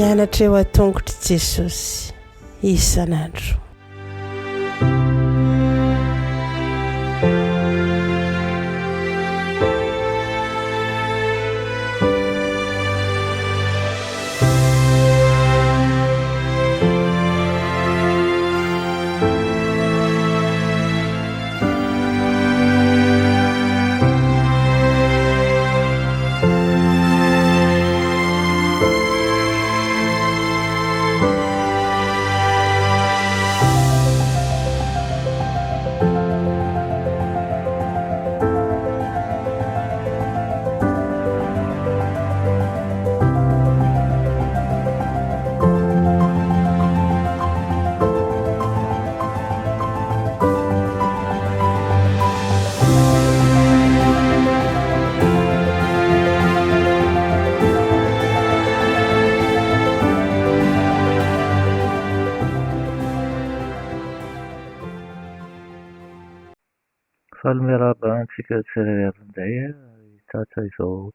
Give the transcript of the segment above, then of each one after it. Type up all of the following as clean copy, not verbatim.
Mianatra eo an-tongotr'i Jesosy isan'andro. Faly miarahaba antsika tsirairay avy indray hitratra izao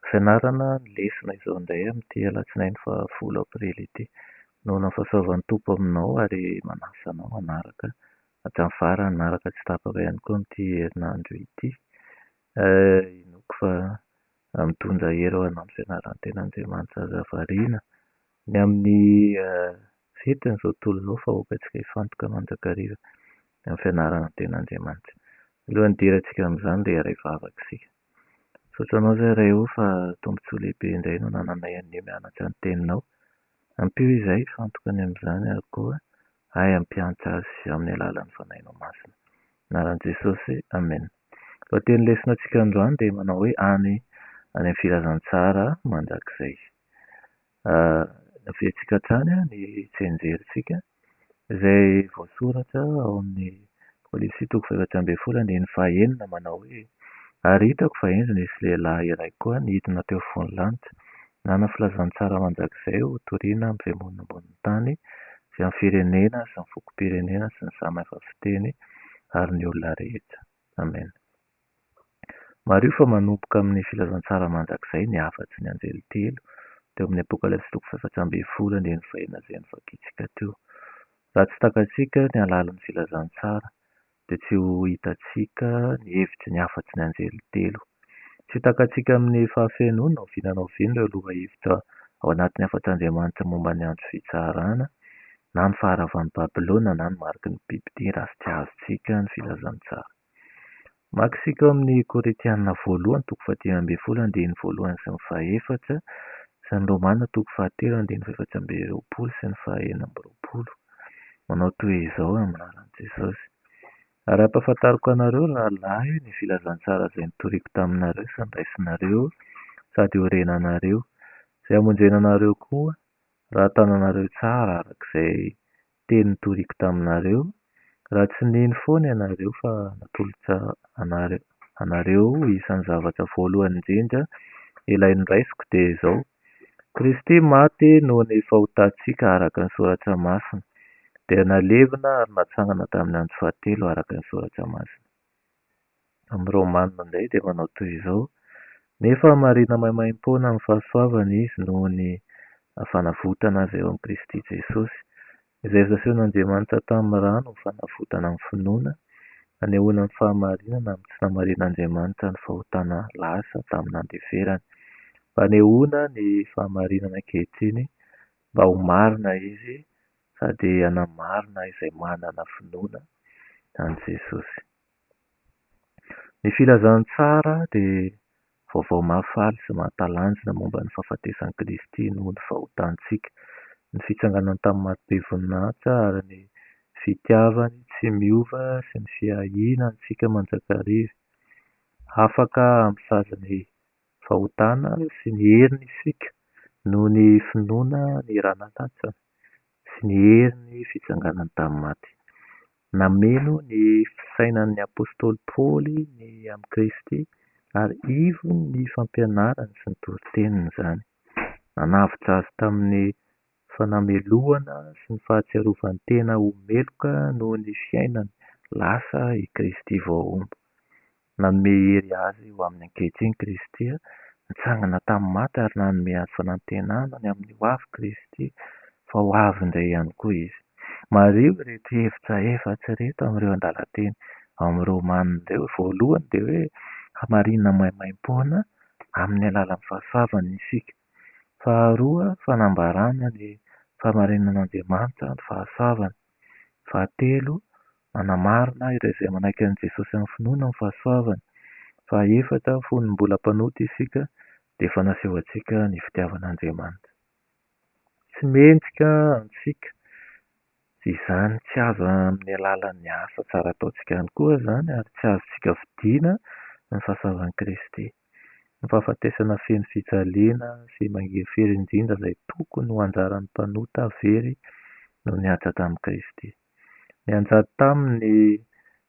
fianarana ny lesona izao indray amin'ity alatsinainy faha folo aprily ity. Noho ny fahasoavan'ny Tompo aminao ary manasa anao hanaraka hatramin'ny farany, hanaraka tsy tapaka ihany koa amin'ity herinandro ity. Inoako fa mitondra hery ho anao ny fianaran'ny tenin'Andriamanitra. Aza variana ny amin'ny fetin'izao tontolo izao fa aoka antsika hifantoka mandrakariva amin'ny fianarana ny tenin'Andriamanitra. Alohan'ny hidirantsika amin'izany dia hiara hivavaka isika. Misaotra anao izay Ray o fa tombontsoa lehibe indray no anananay anio mianatra ny teninao. Ampio izahay hifantoka any amin'izany ary koa hahay hampiantra azy amin'ny alalan'ny Fanahinao Masina. Anaran'i Jesosy, Amena. Lohateny lesona antsika androany dia manao hoe any any amin'ny filazantsara mandrakizay. Averintsika hatrany ny tsianjerintsika izay voasoratra ao amin'ny Apokalypsy toko fahaefatra ambin'ny folo andininy fahenina manao hoe ary hitako fa indro nisy lehilahy iray koa nidina teo afovoan'ny lanitra, nanana filazantsara mandrakizay ho toriana amin'izay monina ambonin'ny tany sy amin'ny firenena sy ny fokom-pirenena sy ny samy hafa fiteny ary ny olona rehetra. Amena. Mariho fa manomboka amin'ny filazantsara mandrakizay ny hafatry ny anjely telo teo amin'ny Apokalypsy toko fahefatra ambin'ny folo andininy fahenina izay novakintsika teo. Raha tsy takatsika ny halalin'ny filazantsara dia tsy ho hitantsika ny hevitry ny hafatry ny anjely telo. Tsy takatsika amin'ny fahafenoany na oviana na oviana ireo lohahevitra ao anatin'ny hafatr'Andriamanitra momba ny andro fitsarana na ny faharavan'i Babylona na ny mariky ny bibidia raha tsy azontsika ny filazantsara. Maka isika ao amin'ny Korintiana voalohany toko fahadimy ambin'ny folo andininy voalohany sy ny fahefatra sy ny Romana toko fahatelo andininy fahefatra amby roapolo sy ny fahenina amby roapolo. Manao toy izao amin'ny anaran'i Jesosy. Ary ampahafantariko anareo ry rahalahy ny filazantsara izay notoriko taminareo sy noraisinareo sady iorenanareo, izay hamonjena anareo koa raha tananareo tsara araka izay teny notoriko taminareo, raha tsy nino foana ianareo fa natolotra anareo isan'ny zavatra voalohany indrindra ilay noraisiko dia izao, Kristy maty noho ny fahotantsika araka ny soratra masina, dia nalevina ary natsangana tamin'ny andro fahatelo araka ny soratra masina. Amin'ny Romana indray dia manao toy izao, Nefa hamarina maimaimpoana amin'ny fahasoavana izy noho ny fanavotana azy eo amin'i Kristy Jesosy, izay nasehon'Andriamanitra tamin'ny rano ho fanavotana amin'ny finoana, hanehoana ny fahamarinana amin'ny tsy namarinan'Andriamanitra ny fahotana lasa tamin'ny nandeferany, mba hanehoana ny fahamarinana ankehitriny mba ho marina izy sady hanamarina izay manana finoana an'i Jesosy. Ny filazantsara dia vaovao mahafaly sy mahatalanjona momba ny fahafatesan'i Kristy noho ny fahotantsika, ny fitsanganany tamin'ny maty be voninahitra ary ny fitiavany tsy miova sy ny fiahiana antsika mandrakariva. Afaka amin'ny sazin'ny fahotana sy ny heriny isika noho ny finoana ny ra nalatsany sy ny herin'ny fitsanganany tamin'ny maty. Nameno ny fisainan'ny apostoly Paoly ny amin'i Kristy ary ivon'ny fampianarany sy ny toriteniny izany. Nanavotra azy tamin'ny fanamelohana sy ny fahatsiarovan-tena ho meloka noho ny fiainany lasa i Kristy voahombo. Nanome hery azy ho amin'ny ankehitriny Kristy Nitsangana tamin'ny maty ary nanome azy fanantenana ny amin'ny ho avy Kristy, fa ho avy indray ihany koa Izy. Mariho ireto hevitra efatsy ireto amin'ireo andalan-teny ao amin'ny Romana ireo. Voalohany dia hoe hamarinina maimaimpoana amin'ny alalan'ny fahasoavana isika. Faharoa, fanambarana ny fahamarinan'Andriamanitra ny fahasoavana. Fahatelo, manamarina ireo izay manaiky an'i Jesosy amin'ny finoana ny fahasoavana. Fahaefatra, fony mbola mpanota isika dia efa naseho antsika ny fitiavan'Andriamanitra. Tsy mendrika antsika izany, tsy azo amin'ny alalan'ny asa tsara ataontsika ihany koa izany ary tsy azontsika vidiana ny fahasoavan'i Kristy. Ny fahafatesana feno fijaliana sy mangirifiry indrindra izay tokony ho anjaran'ny mpanota very no nihatra tamin'i Kristy. Nianjady taminy ny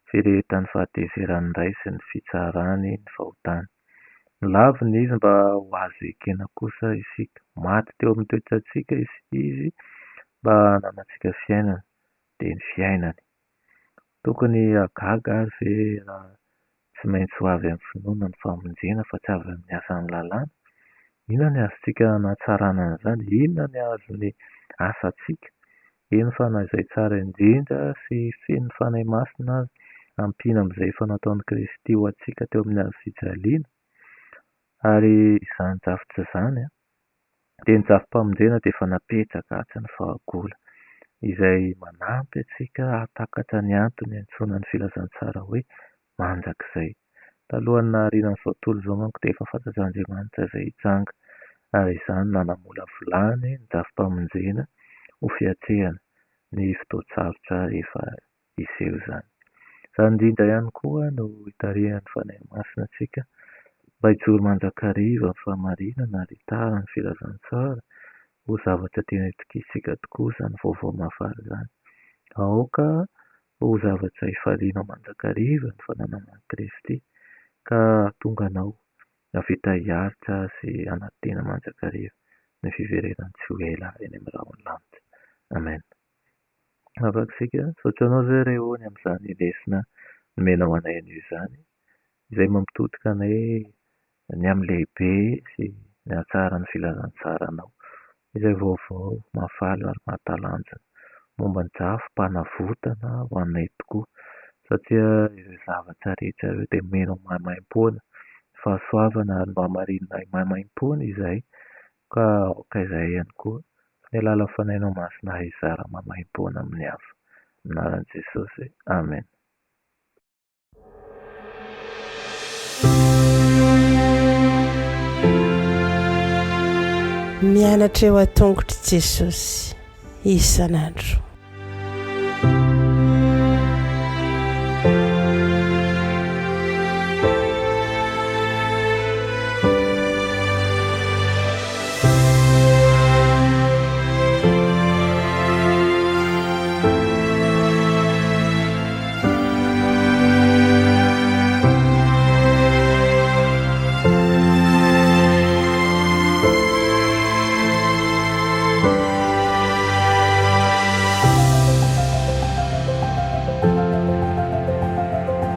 firehetan'ny fahatezeran'ny Ray sy ny fitsarany ny fahotany. Nolaviny izy mba ho azo ekena kosa isika. Maty teo amin'ny toetrantsika izy mba hananantsika fiainana, dia ny fiainany. Tokony hahagaga ary ve raha tsy maintsy ho avy amin'ny finoana ny famonjena fa tsy avy amin'ny asan'ny lalàna? Inona ny azontsika hanatsarana an'izany? Inona ny azon'ny asantsika? Eny fa na izay tsara indrindra sy feno Fanahy Masina aza ampiana amin'izay efa nataon'i Kristy ho antsika teo amin'ny hazo fijaliana. Ary izany drafitra izany dia ny drafi-pamonjena dia efa napetraka hatry ny fahagola, izay manampy antsika hahatakatra ny antony iantsoana ny filazantsara hoe mandrakizay. Talohan'ny nahariana an'izao tontolo izao manko dia efa fantatr'Andriamanitra izay hitranga, ary izany nanamolavolany ny drafi-pamonjena ho fiatrehana ny fotoan-tsarotra efa hiseho izany. Izany indrindra ihany koa no hitarihan'ny Fanahy Masina antsika mba hijoro mandrakariva amin'ny fahamarinana ary hitara ny filazantsara ho zavatra tena itokiantsika tokoa izany vaovao mahafaly izany. Aoka ho zavatra ifalianao mandrakariva ny fananana an'i Kristy ka hahatonga anao hahavita hiaritra sy hanantena mandrakariva ny fiverenany tsy ho ela eny amin'ny rahon'ny lanitra. Amen. Afaka isika, misaotra anao izay re ô ny amin'izany lesona nomenao anay anio izany, izay mampitodika anay ny amin'ny lehibe sy ny hatsaran'ny filazantsaranao, izay vaovao mahafaly ary mahatalanjona momba ny drafi-panavotana ho anay tokoa, satria ireo zavatra rehetra ireo dia omenao maimaimpoana, fahasoavana ary nohamarininay maimaimpoana izahay, ka aoka izahay ihany koa ny alalan'ny Fanahinao Masina hizara maimaimpoana amin'ny hafa. Amin'ny anaran'i Jesosy, Amen. Mianatra eo an-tongotr'i Jesosy isan'andro.